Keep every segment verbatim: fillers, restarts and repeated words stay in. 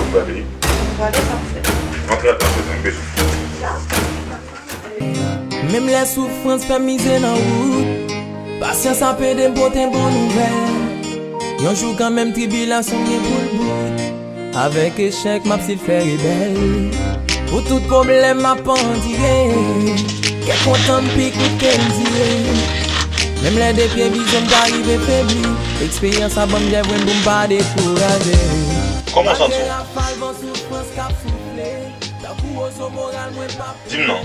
Ou prale? M prale, sa m fè? Antre adan, bezwen, bezwen. Menm lè soufrans fè m mize nan wout, pasyans ap ede m pote bon nouvèl. Yon jou kanmenm tribilasyon gen pou l bout. Avèk echèk m ap silfere bèl. Pou tout pwoblèm m ap andire. Kè kontan m pi kout ke l dire. Menm lè de pye vizyon m ta rive febli. Eksperyans ap ban m jèvrin pou m pa dekouraje. Kòman w santi w? Malgre rafal van soufrans k ap soufle. Tankou wozo moral mwen p ap. Di m non.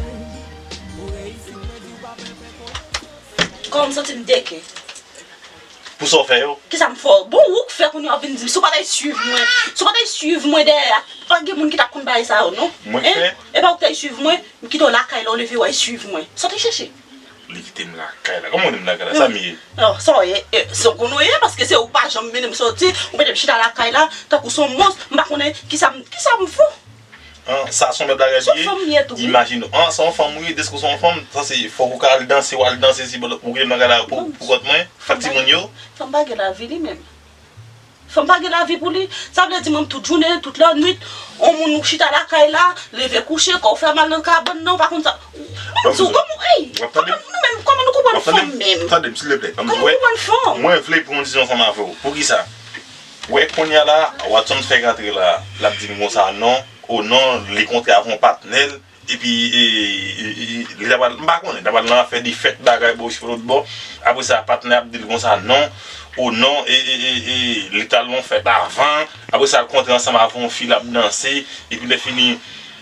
Kòman m santi m deke? Pou sa w fè yo? Kisa m fè w? Bon, ou k fè kounye a w ap vin di m, si w pa t al swiv mwen, si w pa t al swiv mwen dèyè a, pa gen moun ki t ap konn bagay sa yo, non. Mwen k fè? E pa ou k t al swiv mwen, m kite w lakay la, w leve w al swiv mwen. Sa w te chèche? Li kite m lakay la. Kòman w kite m lakay la? Sa m ye? Non, sa w ye? E, se w konn ou ye, paske se ou k pa janm mennen m soti, ou mete m chita lakay la, tankou se yon mons, m pa konnen kisa m, kisa m fou. An, sa se yon lòt bagay li ye. Imajine w. An, se yon fanm ou ye, deske w se yon fanm, sa se fòk ou ka al danse, w al danse, si ou kite m nan kay la pou, pou kont mwen, fè timoun yo. Fanm pa gen lavi li menm. Fanm pa gen lavi pou li. Sa vle di mwen tout jounen, tout lannwit, on moun ou chita lakay la, leve kouche, kò w fè mal nan kabann nan, ou pa konn sa. Mwen di w, kòman, ey, kòman nou menm, kòman nou konprann fanm menm? Tande m, silvouplè. Kòman nou konprann fanm? Mwen vle pran yon desizyon ansanm avè w. Poukisa? Wè, kounye a la, Watson fèk antre la, l ap di m konsa non, o non, li kontre avè yon patnè l, epi, e, e, e, li ta pral, m pa konnen, ta pral nan afè de fèt bagay bò, si lòt bò. Apre sa, patnè ap di l konsa non, o non, e, e, e, e, li t al yon fèt avan, apre sa, l kontre ansanm avè yon fi, l ap danse, epi lè fini,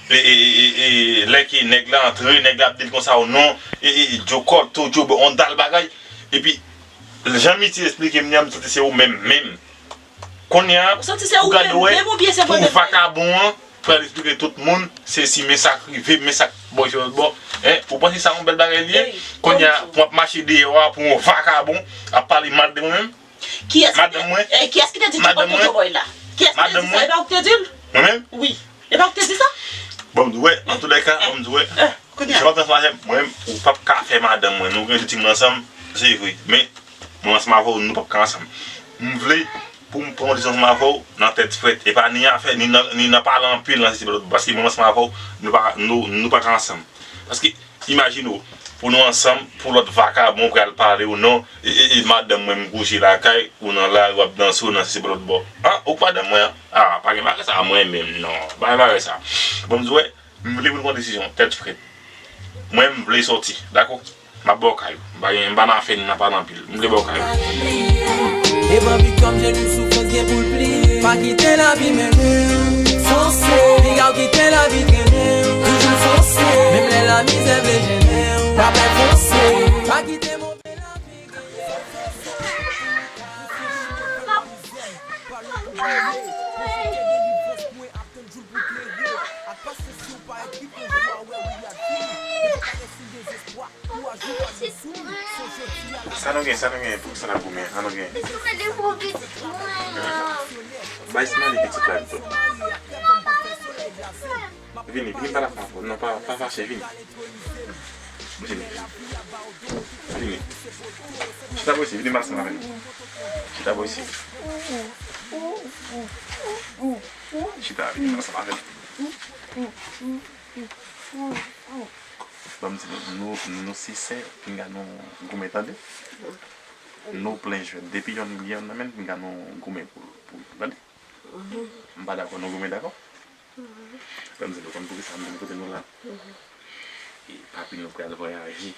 e, e, e, e, e, lè ke nèg la antre, nèg la ap di l konsa, o non, e, e, e, Djo Kòlto, Djo bò, on dal bagay, epi, jan Miti esplike m li a, m santi se ou menm, menm. Kounye a, ou gade wè, pou vakabon an, pral esplike tout moun, se si men sa k rive, men sa k bò, jòs bò. Hein, ou panse sa yon bèl bagay li ye? Kounye a, pou w ap mache deyò a, pou yon vakabon, ap pale mal de mwen menm? Madanm mwen? Kiyès ki te di Djo Kòlto Djo bòy la? Kiyès ki te di sa? E pa ou ki te di l? Mwen menm? Wi. E pa ou ki te di sa? Bon, m di w, wè, antoulèka, bon, m di w, wè. Kounye a. Jan w ap fè ansanm avè m, mwen menm, ou p ap ka fè madanm mwen. Nou gen de timoun ansanm, se vre. Men, mwen ansanm avè w, nou p ap ka ansanm. M vle pou m pran yon desizyon ansanm avè w nan tèt frèt. E pa ni afè, ni nan, ni nan pale anpil, nan sesi, paske mwen ansanm avè w, nou pa, nou, nou pa ka ansanm. Paske, imajine w, pou nou ansanm, pou lòt vakabon pral pale w non, e, e, e madanm mwen m kouche lakay, ou nan lari, w ap danse, ou nan sesi, lòt bò. An, ou k madanm mwen an? A, pa gen bagay sa, mwen menm, non, pa gen bagay sa. Bon, m di w, wè, M vle pou n pran desizyon, tèt frèt. Mwen, m vle sòti, dakò? M ap ba w kay ou. M pa gen, m pa nan afè ni nan pale anpil. M vle ba w kay ou. Devan viktim, jenou soufrans gen pou l pliye. Pa kite lavi mennen w. Fonse. Piga w kite lavi trennen w. Toujou fonse. Menm lè lamizè vle jennen w. Pa pè fonse. Pa kite move lavi genyen w. Fonse. Tann jou pou klere ak pasyans si w pa ekri pou vwa wè wi ak vini. Depi pa gen siy dezespwa, kouraj nou pa jwenn sou li. Se jodi a la. Sa nou gen, sa nou gen pou sa n ap goumen an, nou gen. Bay Smiley pitit la pito. Vini, vini pale avè m. Non, pa, pa fache, vini. Vini. Vini. Chita bò isi, vini pale ansanm avè m. Chita bò isi. Chita, vini pale ansanm avè m. Ban m di nou, nou, nou sinsè, pinga nou goumen, tande? Nou plen jwèt. Depi yonn gen yonn nan men, pinga nou goumen pou, pou, tande? M pa dakò, nou goumen, dakò? Ban m di nou, konn poukisa m vin kote nou la? E papi nou pral vwayaje.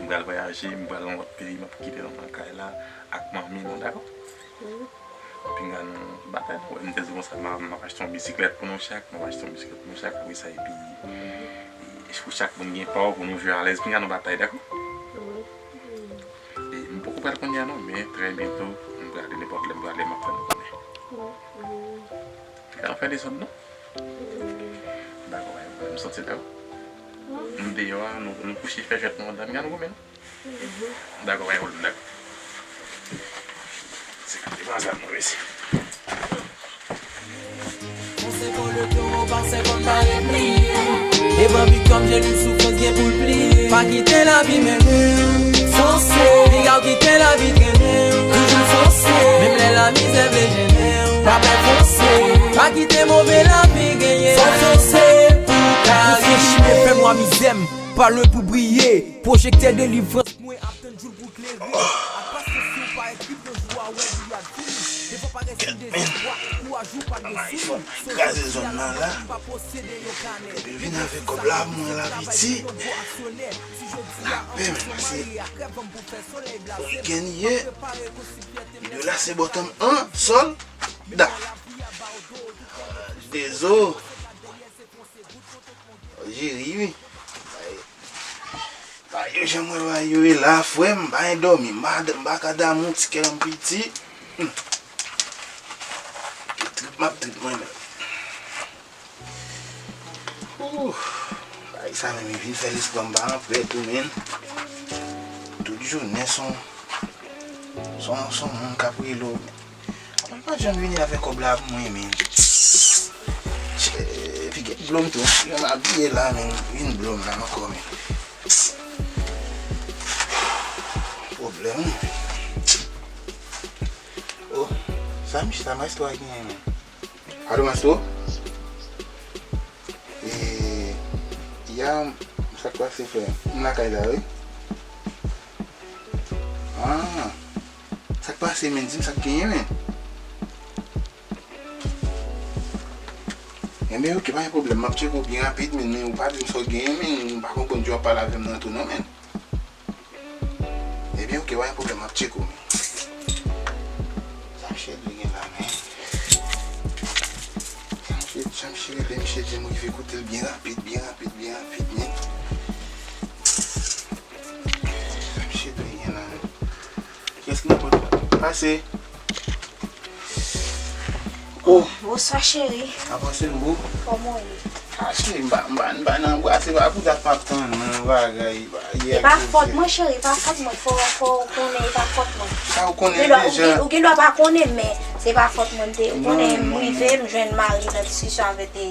M pral vwayaje, m pral nan lòt peyi, m ap kite nou nan kay la ak manmi nou, dakò? Pinga nou batay, nou wè, m te di konsa, m a, m ap achte yon bisiklèt pou nou chak, m ap achte yon bisiklèt pou nou chak, apre sa, epi, e, pou chak moun gen pa w, pou nou jwe alèz, pinga nou batay, dakò? E, m poko pral kounye a non, men trè byento, m prale, nenpòt lè m prale, m ap fè nou konnen. Fè nou fè desann non. Dakò, m sòti la. M deyò a, nou, nou kouche fè jwèt nou anndan, m gade nou goumen non. Dakò, pa gen pwoblèm, dakò. Se gade manzè mwen, mesye. Fonse kon le towo, pase konn pa repliye. Devan viktim, jenou soufrans gen pou l pliye. Pa kite lavi mennen w. Fonse. Piga w kite lavi trennen w. Toujou fonse. Menm lè lamizè vle jennen w. Pa pè fonse. Mizè m, pa lwen pou briye. Pwojektè delivrans mwen ap tann jou l pou klere. Ak pasyans si w pa ekri pran jou a wè li ap fini. Devan parèt yon dezespwa, kouraj ou pa gen sou li. Kraze zòn nan la. Epi l vin avèk kòb la pou mwen la piti. Lapè, men, paske fòk gen li ye. Li de la se bòtòm an, sòl, da. Dezo. Jiri, wi. Bay, bay yo jan mwen bay yo e la, frè m, m pa gen dòmi, m pa, m pa ka damou, ti kè m piti. Hmm. Trip m ap trip mwen menm. Ooh, bagay sa menm, li vin fè lespri m pa anpè tou, menn. Tout jounen son, son, son moun k ap rele w. Apa l pa t janm vini avèk kòb la pou mwen, menn. Chè, epi gen blo m tou, jan m abiye la, menn, vin blo m la ankò, menn. Pwoblèm, wi. Oh, sa m, sa maestro a genyen, menn. Alo, maestro? E, ya, sa k pase, frè? M lakay la, wi. Ah, sa k pase, menn? Di m sa k genyen, menn. Enben, oke, pa gen pwoblèm. M ap tcheke w byen rapid, menn, men ou pa di m sa w genyen, menn. M pa konprann jan w ap pale avè m nan tou, non, menn. Ebyen, oke, pa gen pwoblèm, m ap tcheke w, men. Sa misye dwe gen la, men. Sa misye, sa misye rele, misye di m rive kote l byen rapid, byen rapid, byen rapid, men. Sa misye dwe gen la, men. Kiyès ki nan pòt la? Pase. Oh. Bonswa, cheri. Avanse, nou. Kòman w ye? Ah, cheri, m pa, m pa, m pa nan anbrase, pa pou dat m ap tann, non, bagay, yè. E pa fòt mwen, cheri, e pa fòt mwen, fò, fò w konnen, e pa fòt mwen. Sa ou konnen deja. Ou gen, ou gen dwa pa konnen, men se pa fòt mwen, m te, ou konnen, m rive, m jwenn mari m nan diskisyon avèk, e,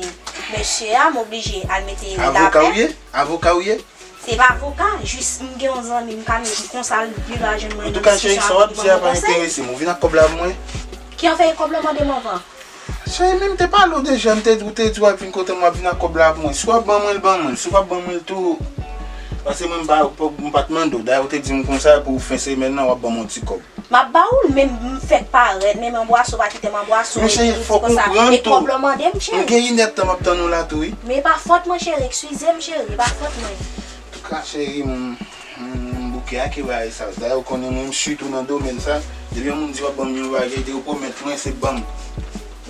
mesye a, m oblije al mete lapè. Avoka w ye? Avoka w ye? Se pa avoka, jis m gen yon zanmi m ka mete konsa, l vin jwenn mwen nan diskisyon avèk li, ban mwen konsèy. Ou vin ak kòb la pou mwen? Ki afè kòb la mande m anvan? Cheri, men m te pale w deja, m te di, ou te di w ap vin kote m, w ap vin ak kòb la pou mwen. Si w ap ban mwen l, ban mwen l. Si w p ap ban mwen l tou, paske mwen m pa, m pa t mande w. Dayè, ou te di m konsa, pou fen semèn nan, w ap ban m yon ti kòb. M ap ba ou l, men m fèk parèt, men m anbrase w, pa kite m anbrase w, epi w di konsa, e kòb la w mande m, cheri. M gen inèdtan m ap tann ou la tou, wi. Men e pa fòt mwen, cheri, eskize m, cheri, e pa fòt mwen. Antouka, cheri, m, m, m bouke ak bagay sa. Dayè, ou konnen mwen, m sitou nan domèn sa. Depi yon moun di w ap ban m yon bagay, depi w pwomèt mwen, se ban m.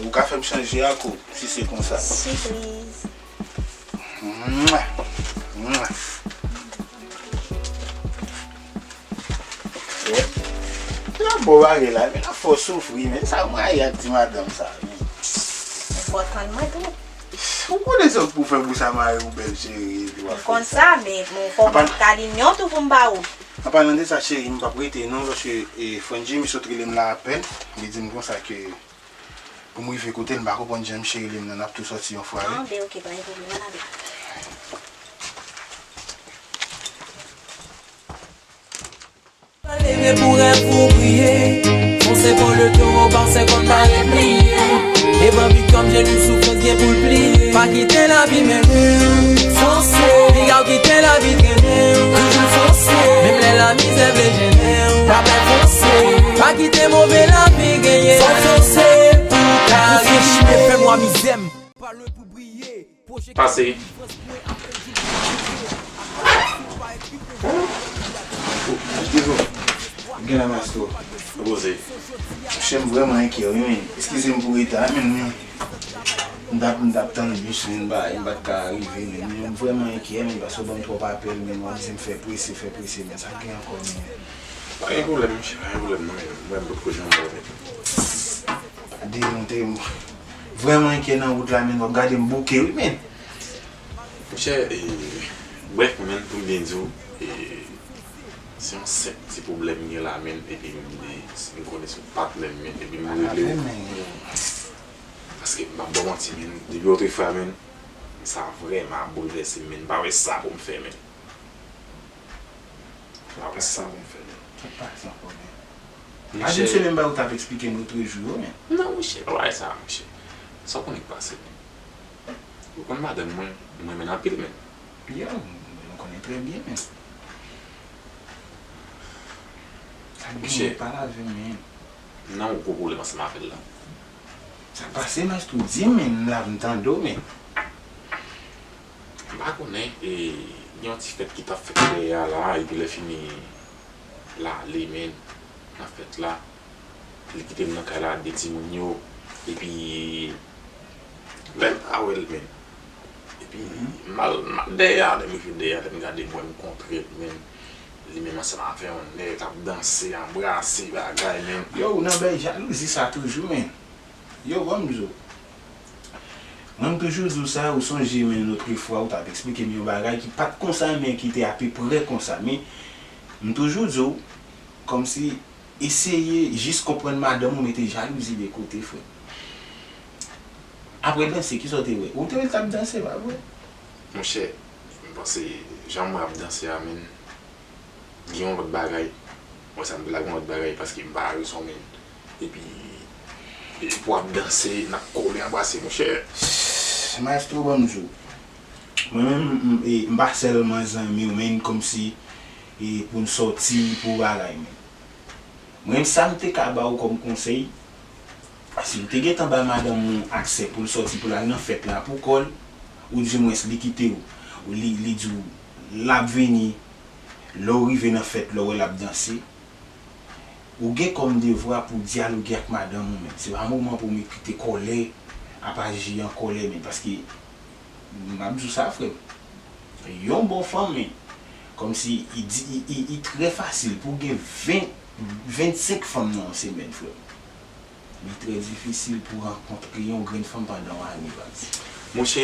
Ou ka fè m chanje ak ou, si se konsa. Sipriz. Mwa. Mwa. Bon bagay la, men ap fè w soufri, men sa w maye ak ti madanm sa, men. Ou fò tann mwen tou. Ou konnen sa w pou fè pou sa mari w bèl cheri, epi w ap fè sa. M konn sa, men bon, fò w ban m kalinyon tou pou m ba ou. An palan de sa, cheri, m p ap rete non, paske, e, frè Jimmy sot rele m la apèn, li di m konsa ke pou m rive kote l, m pa konprann jan misye rele m nan, n ap tou sòti yon fwa, wi. Ah, ben, oke, pa gen pwoblèm, ann ale. Leve pou rèv ou briye. Fonse pou le towo, panse konn pa repliye. Devan viktim, jenou soufrans gen pou l pliye. Pa kite lavi mennen w. Fonse. Piga w kite lavi trennen w. Toujou fonse. Menm lè lamizè vle jennen w. Pa pè fonse. Pa kite move lavi genyen w. Fò fonse pou w ka riche. Fè mwa mizè m. Pa lwen pou briye. Pase. Gen la, maestro. Poze. Monchè, m vrèman enkyè, wi, men. Eskize m pou reta, men, men. M t ap, m t ap tann bis, men, m pa, m pa t ka rive, men. Men m vrèman enkyè, men, paske w ban m twòp apèl, men, w ap di m fè prese, fè prese, men. Sa k gen ankò, men? Pa gen pwoblèm, monchè, pa gen pwoblèm, non, men. Mwen, m potko janm wè w, men. Gade, m te vrèman enkyè nan wout la, men, w ap gade m bouke, wi, men. Monchè, e, brèf, mwen menm, pou m byen di w, e, se yon senp ti pwoblèm m gen la, men, epi m, m konnen se yon patnè m, men, epi m rele w. Paske m p ap ba w manti, men, depi otrefwa, men, sa vrèman ap boulvèse m, men, m pa wè sa pou m fè, men. M pa wè sa pou m fè, men. Sa k pase ankò, men? Pa di m se menm bagay ou t ap eksplike m lotrejou yo, men. Non, monchè, pa bagay sa, monchè. Sa w konnen k pase, men? Ou konn madanm mwen, m renmen l anpil, men. Yo, nou konnen trè byen, men. Sa k genyen, pale avè m, men. M nan yon gwo pwoblèm ansanm avè l la. Sa k pase, maestro? Di m, men, m la, m tande w, men. M pa konnen, e, gen yon ti fèt ki t ap fèt dèyè a la, epi lè fini, l ale, men, nan fèt la. Li kite m nan kay la ak de timoun yo. Epi, lè m pa wè l, men. Epi, m al, m al dèyè a, lè m rive dèyè a, lè m gade, m wè m kontre l, men. Li menm ansanm avè yon nèg ap danse, anbrase, bagay, men. Yo, ou nan bèy jalouzi sa toujou, men. Yo, ban m di w. Mwen, m toujou di w sa, ou sonje, men, lotrefwa, ou t ap eksplike m yon bagay ki pa t konsa, men ki te apeprè konsa. Men, m toujou di w, kòmsi, eseye jis konprann madanm ou, mete jalouzi de kote, frè. Apre danse, kisa w te wè? Ou te wè l t ap danse, pa vre? Monchè, m panse, jan m wè ap danse a, men, gen yon lòt bagay. Mwen, sa m di la, gen yon lòt bagay, paske m pa rezon, men. Epi, epi pou ap danse, n ap kole, anbrase, monchè. Maestro, ban m di w. Mwen menm, m, m, e, m pa sèlman zanmi w, men, kòmsi, e, pou n sòti, pou bagay, men. Mwen, sa m te ka ba w kòm konsèy, si w te gentan bay madanm ou aksè pou l sòti, pou l al nan fèt la pou kò l, oudimwens li kite w, ou li, li di w l ap vini, lè w rive nan fèt, lè w wè l ap danse, ou gen kòm devwa pou w dyaloge ak madanm ou, men. Se pa moman pou w kite kòlè ap aji an kòlè, men, paske M ap di w sa, frè m. Yon bon fanm, men, kòmsi, i di, i, i, i trè fasil pou w gen ven, vennsenk fanm nan yon semèn, frè m. Li trè difisil pou w rankontre yon grenn fanm pandan yon ane, baz. Monchè,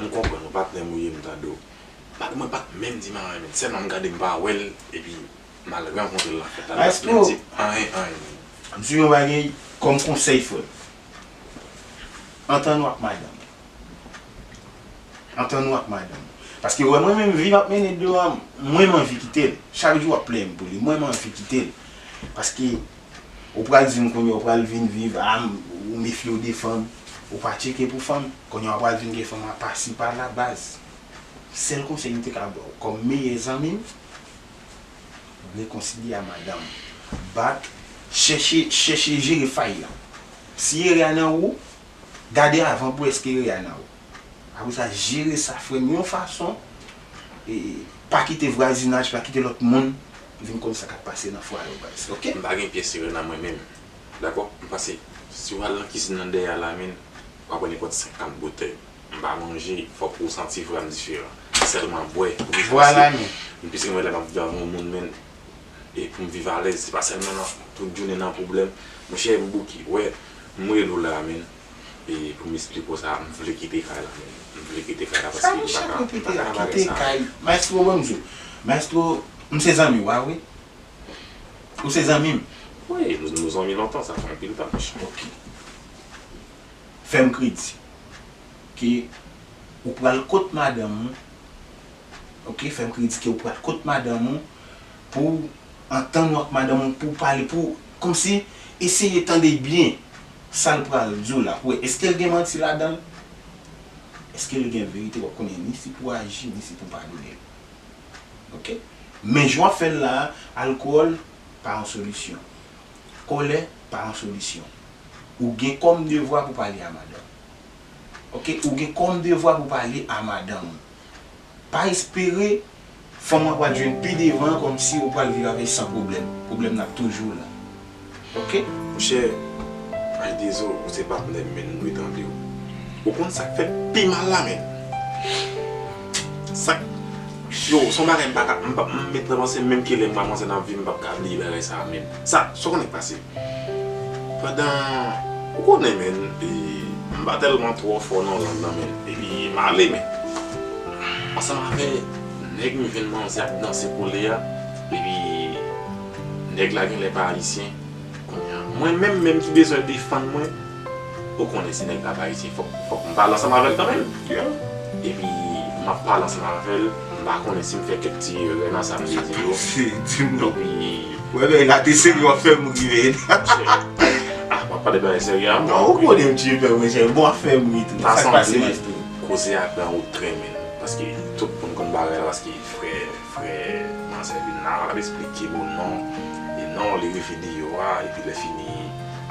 m konprann ou, patnè m ou ye, m tande w. Patnè, mwen pa t menm di m a anyen, men sèlman m gade m pa wè l, epi m al rankontre l nan fèt la, m pa t menm di anyen, anyen. M di yon bagay kòm konsèy, frè m. Antann w ak madanm ou. Antann ou ak madanm ou. Paske wè mwen menm viv ap mennen do a, mwen m anvi kite l. Chak jou w ap plenyen m pou li, mwen m anvi kite l. Paske ou pral di m kounye a, ou pral vin viv, a, ou mefye w de fanm, ou pa tcheke pou fanm. Kounye a w pral vin gen fanm a pasi pa la baz. Sèl konsèy m te ka ba w kòm meyè zanmi m, rekonsilye a madanm ou. Bat, chèche, chèche jere fay la. Si erè a nan ou, gade avan pou èske erè a nan ou. Apre sa, jere sa, frè m, yon fason, e, pa kite vwazinaj, pa kite lòt moun vin konn sa k ap pase nan fwaye w, baz. Oke? M pa gen pyès erè nan mwen menm. Dakò? M panse, si w al nan kizin nan dèyè a la, men, w ap wè nenpòt senkant boutèy. M pa manje, fòk ou santi vwa m diferan. Sèlman bwè, pou m vwazinaj. M plis renmen lè m ap viv avè yon moun, men, e pou m viv alèz, se pa sèlman nan tout jounen nan pwoblèm. Monchè, m bouke, wè, m rele w la, men, e pou m esplike w sa, m vle kite kay la, men, m vle kite kay la paske m pa ka, m pa ka nan bagay sa. Maestro, ban m di w. Maestro, m se zanmi w a, wi. Ou se zanmi m? Wi, nou, nou zanmi lontan, sa fè anpil tan, monchè. Oke. Fè m kredi ke ou pral kot madanm ou, oke, fè m kredi ke ou pral kot madanm ou pou antann ou ak madanm ou, pou pale, pou kòmsi eseye tande byen sa l pral di w la, pou wè èske l gen manti ladan l, èske l gen verite, w ap konnen ni si pou aji, ni si pou padone l. Oke? Men jan w ap fè l la a, alkòl pa yon solisyon. Kòlè pa yon solisyon. Ou gen kòm devwa pou pale a madanm. Oke? Ou gen kòm devwa pou pale a madanm ou. Pa espere fanm ou a pral jwenn pi devan kòmsi ou pral viv avè l san pwoblèm. Pwoblèm nan ap toujou la. Oke? Monchè, Aydezo, ou se patnè m, men m dwe tande w. Ou konn sa k fè pi mal la, men. Sa k, yo, se yon bagay m pa ka, m pa, m met nan panse m, menm kilè m pral panse nan vi m, m p ap ka bliye bagay sa a, men. Sa, sa w konnen k pase? Pandan, ou konnen, men, e, m pa tèlman twò fò nan lang nan, men. Epi, m ale, men. Ansanm avè nèg m jwenn manzè ap danse kole a, epi nèg la genlè pa ayisyen. Kounye a, mwen menm, menm ki bezwen defann mwen, ou konnen si nèg la pa ayisyen, fòk, fòk m pale ansanm avè l kanmenm. Epi, m ap pale ansanm avè l, m pa konnen si m fè kèk ti erè nan sa m te di yo. Epi, wè, men la te serye, w ap fè m ri, men. Ah, m ap pale bagay serye a. Non, ou konnen m tchipè, monchè. Bon, w ap fè m ri tou. Sa k pase, maestro? Koze a pran wotren, men. Paske tout moun konn bagay la, paske frè, frè manzè vin la, l ap eksplike bon non, e non, li ri videyo a, epi lè fini,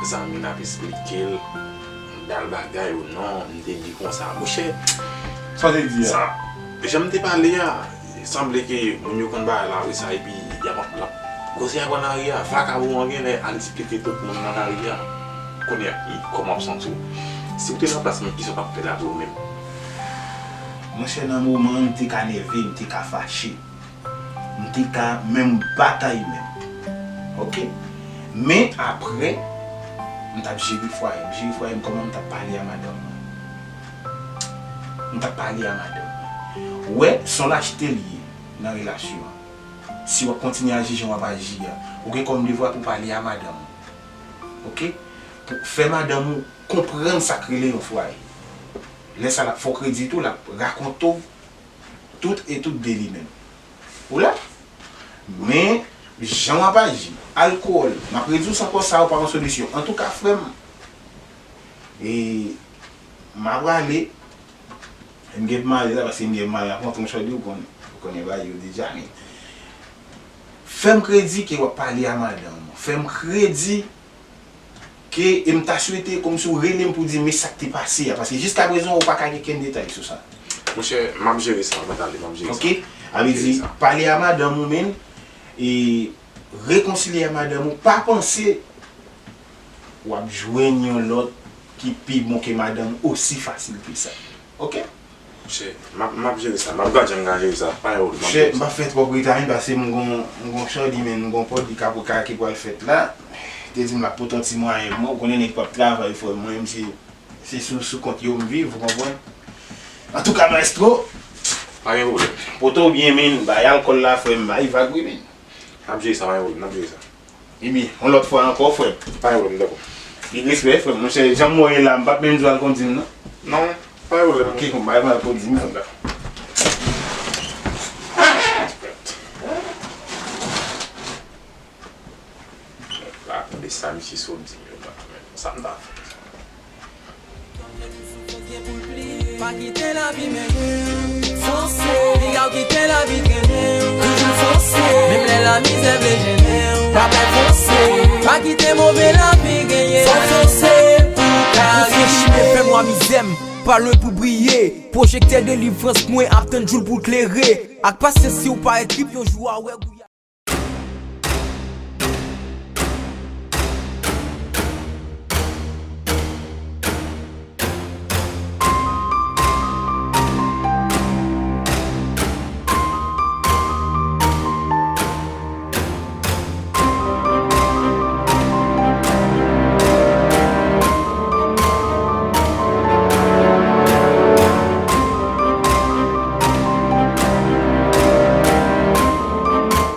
zanmi l ap eksplike l, m ba l bagay ou non, m te di konsa. Monchè, sa w te di a? Sa, jan m te pale a, sanble ke moun yo konn bagay la, wi, sa, epi y ap, l ap koze a pran lari a, vakabon an genlè al eksplike tout moun nan lari a. Kounye a, kòman w ap santi w? Si w te nan plas mwen, kisa w t ap fè dapre w menm? Monchè, nan moman an, m te ka nève, m te ka fache. M te ka menm batay menm. Oke? Men apre, m t ap jere fwaye m. Jere fwaye m, kòman m t ap pale a madanm mwen? M t ap pale a madanm mwen. Wè, se yon lachte l ye nan relasyon an. Si w ap kontinye aji jan w ap aji a, ou gen kòm devwa pou w pale a madanm ou. Oke? Pou fè madanm ou konprann sa k rele yon fwaye. Lè sa l ap fè w kredi tou, l ap rakonte w tout e tout de li menm. Ou la? Men, jan w ap aji, alkòl, m ap redi w sa ankò, sa yo pa yon solisyon. Antouka, frè m, e, m a prale, m gen pou m ale la, paske m gen pou m ale, ap rantre yon chòdi, ou konn, ou konnen bagay yo deja, men fè m kredi ke w ap pale a madanm ou. Fè m kredi ke, e m ta swete kòmsi w rele m pou di m sa k te pase a, paske jiskaprezan ou pa ka gen kenn detay sou sa. Monchè, m ap jere sa, mèt ale, m ap jere sa. Oke? A vle di, pale a madanm ou, men, e rekonsilye a madanm ou, pa panse w ap jwenn yon lòt ki pi bon ke madanm ou osi fasil ke sa. Oke? Monchè, m ap, m ap jere sa. M ap gad jan m ka jere sa. Pa gen pwoblèm, m ap jere sa. Monchè, m pa fè twòp retard, men, paske m gon, m gon chòdi, men, m gon pòdi k ap, ka, ki pral fèt la. Te di m l ap pote yon ti mwayen pou mwen. Ou konnen nèg p ap travay, frè m. Mwen menm, se, se sou, sou kont yo m viv, ou konprann? Antouka, maestro. Pa gen pwoblèm. Pote w byen, men, bay alkòl la, frè m, bay vag, wi, men. N ap jere sa, pa gen pwoblèm, n ap jere sa. Ebyen, yon lòt fwa ankò, frè m. Pa gen pwoblèm, dakò. Big respè, frè m. Monchè, jan m wè w ye la, m p ap menm di w al kondi m, non. Non, pa gen pwoblèm. Oke, bon, bay mwen al kondi m, frè m. Dakò. La, tande sa misye sot di yo la, men sa m ta fè. Pa kite lavi mennen w. Fonse. Piga w kite lavi trennen w. Toujou fonse. Menm lè lamizè vle jennen w. Pa pè fonse. Pa kite move lavi genyen w. Fò w fonse pou w ka riche. Fè mwa mizè m, pa lwen pou briye. Pwojektè delivrans mwen ap tann jou l pou l klere. Ak pasyans si w pa ekri yon jou a wè gouyad.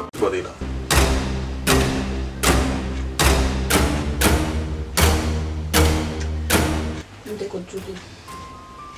Ki bò w te ye la? M te kot Julie.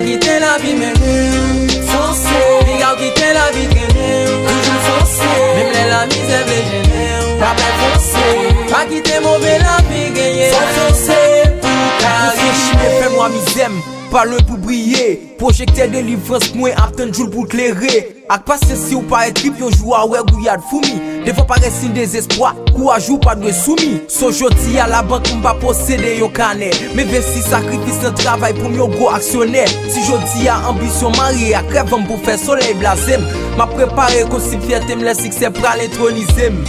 Kite lavi mennen w. Fonse. Piga w kite lavi trennen w. Toujou fonse. Menm lè lamizè vle jennen w. Pa pè fonse. Pa kite move lavi genyen w. Fò w fonse pou w ka riche. Fè mwa mizè m, pa lwen pou briye. Pwojektè delivrans mwen ap tann jou l pou l klere. Ak pasyans si w pa ekri yon jou a wè gouyad foumi. Devan parèt siy dezespwa, kouraj ou pa dwe soumi. So jodi a labank m pa posede yon kanè. Men vensis sakrifis nan travay pou m yon gwo aksyonè. Si jodi a anbisyon marye ak rèv an m pou fè solèy blaze m. M ap prepare kostim fyète m lè siksè pral entronize m.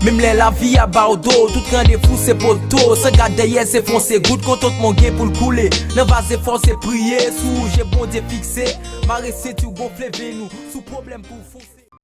Menm lè lavi a ba w do, tout randevou se poto. San gad dèyè se fonse, gout kontantman w gen pou l koule. Nan vaze fò se priye, sou wouje Bondye fikse. Mare senti w gonfle venn ou, sou pwoblèm pou w fonse.